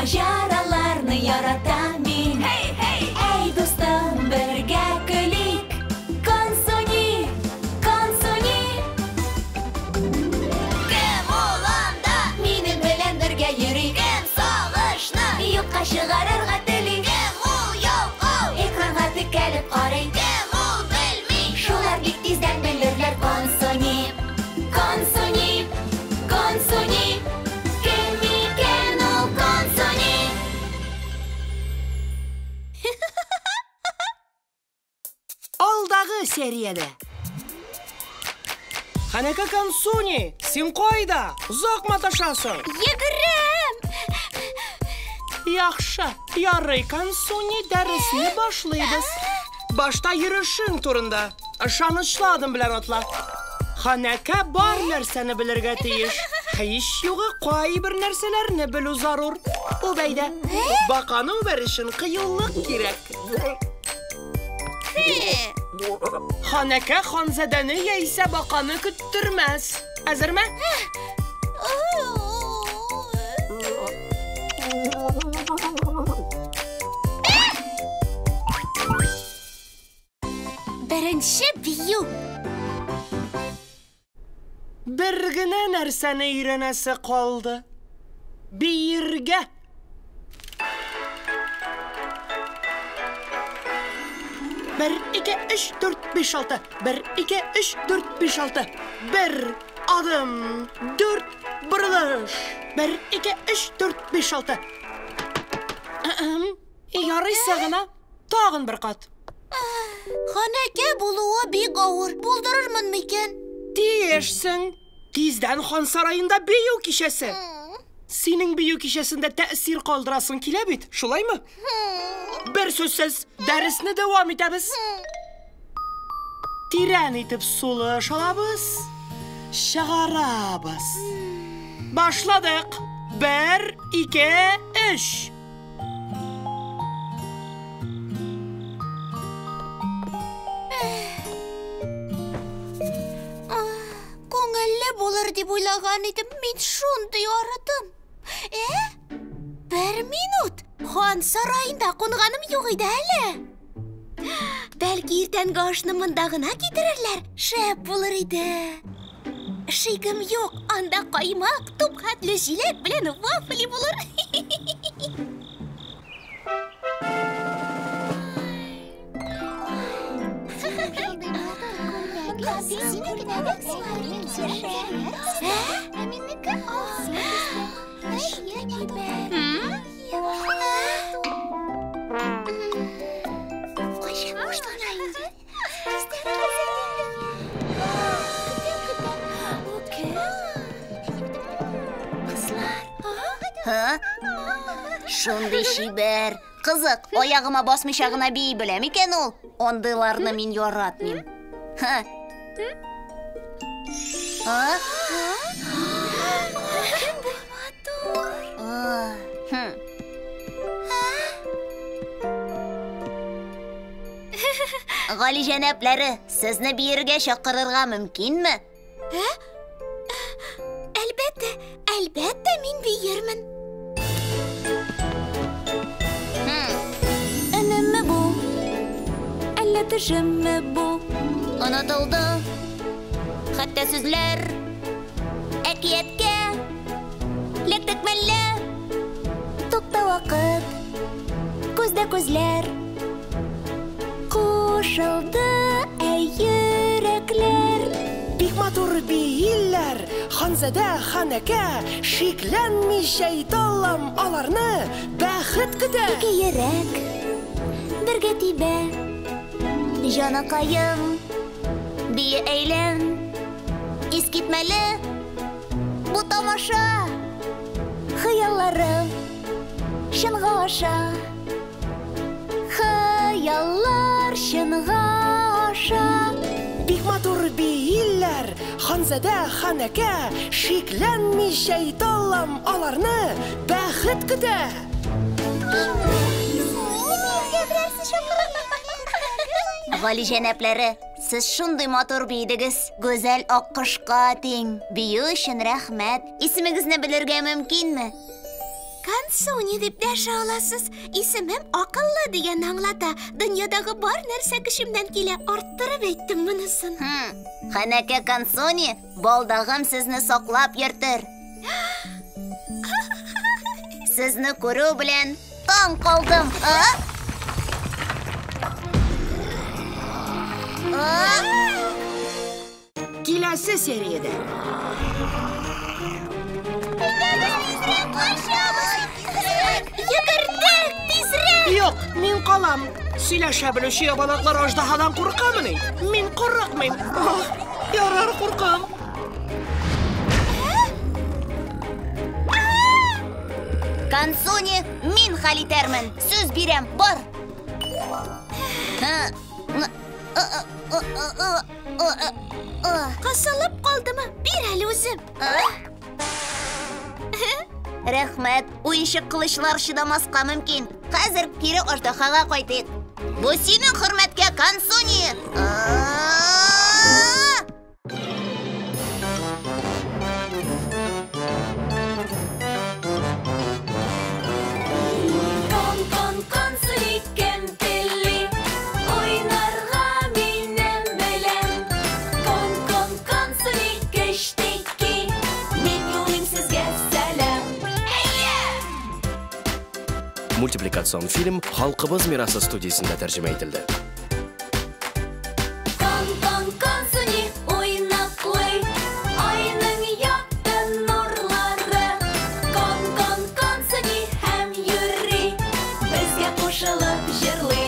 Маҗараларны яратам мин. Hey, hey! Әй, дустым, бергә көлик. Консуни, Консуни. Кем ул анда? Минем белән бергә йөри. Кем сагышны юкка чыгарырга тели? Кем ул ялкау? Экранга текәлеп карый. Кем ул белми? Шулар бик тиздән белерләр. Консуни, Консуни, Консуни. Кем икән ул Консуни? Алдагы сериядә. Ханәкә Консуни, син кайда? Озак маташасың. Йөгерәм! Яхшы, ярый, Консуни, дәресне башлыйбыз. Башта йөрешең турында. Ышанычлы адым белән атла. Ханәкә бар нәрсәне белергә тиеш. Һич югы кайбер нәрсәләрне белү зарур. Үп әйдә. Баканы үбәр өчен кыюлык кирәк. Ханәкә ханзадәне яисә баканы көттермәс. Әзерме? Беренче бию. Бер генә нәрсәне өйрәнәсе калды. Биергә. Бер, ике, өч, дүрт, биш, алты. Бер, ике, өч, дүрт, биш, алты. Бер адым, дүрт борылыш. Бер, ике, өч, дүрт, биш, алты. Ярыйсы гына. Тагын бер кат. Ханәкә булуы бик авыр. Булдырырмын микән? Тиешсең. Тиздән хан сараенда бию кичәсе. Синең бию кичәсендә тәэсир калдырасың килә бит, шулаймы? Бер сүзсез дәресне дәвам итәбез. Тирән итеп сулыш алабыз, чыгарабыз. Башладык. Бер, ике, өч. Күңелле булыр дип уйлаган идем, мин шундый арыдым. Э? Бер минут. Хан сараенда кунганым юк иде әле. Бәлки иртәнге ашны монда гына китерерләр. Шәп булыр иде. Шигем юк, анда каймак, туп хәтле җиләк белән вафли булыр. Кайчан башлана инде? Һы? Шундый чибәр. Кызык, аягыма басмыйча гына бии белә микән ул? Андыйларны мин яратмыйм. Һы. А? А, хм. Гали җәнәпләре, сезне биергә чакырырга мөмкинме? Ә? Әлбәттә, әлбәттә мин биермен. Өнемме бу? Әллә төшемме бу? Онытылды хәтта сүзләр. Әкияткә ләктек мәллә? Тукта вакыт, күздә күзләр. Кушылды әй йөрәкләр. Бик матур бииләр, ханзадә, ханәкә, шикләнмичә әйтә алам, аларны бәхет көтә. Ике йөрәк бергә тибә. Җаныкаем, бие әйлән. Искитмәле бу тамаша. Хыялларым чынга аша. Хыяллар чынга аша. Бик матур бииләр, ханзадә, ханәкә, шикләнмичә әйтә алам, аларны бәхет көтә. Гали җәнәпләре, сез шундый матур биедегез. Гүзәл аккошка тиң. Бию өчен рәхмәт. Исемегезне белергә мөмкинме? Консуни дип дәшә аласыз. Исемем акыллы дигәнне аңлата. Дөньядагы бар нәрсә көчемнән килә. Арттырып әйттем монысын. Ханәкә Консуни, балдагым сезне саклап йөртер. Сезне күрү белән таң калдым. А? А? Киләсе сериядә. Йөгердек, тизрәк! Юк, мин калам. Сөйләшә белүче ябалаклар аждаһадан куркамыни? Мин курыкмыйм. Ах, ярар, куркам. Консуни, мин хәл итәрмен. Сүз бирәм, бар. Кысылып калдымы? Бир әле үзем. Рәхмәт, уенчык кылычлар чыдамаска мөмкин. Хәзер кире аждаһага кайтыйк. Бу синең хөрмәткә, Консуни! Кон, кон, консуни, кем тели? Уйнарга минем белән. Кон, кон, консуни, кечтеки. Мин юлыйм сезгә сәлам. Әйе! Мультипликацион фильм Халкыбыз мирасы студиясендә тәрҗемә ителде. Кон, кон, консуни, уйнаклый. Айның якты нурлары. Кон, кон, консуни һәм йөри. Безгә кушылып җырлый.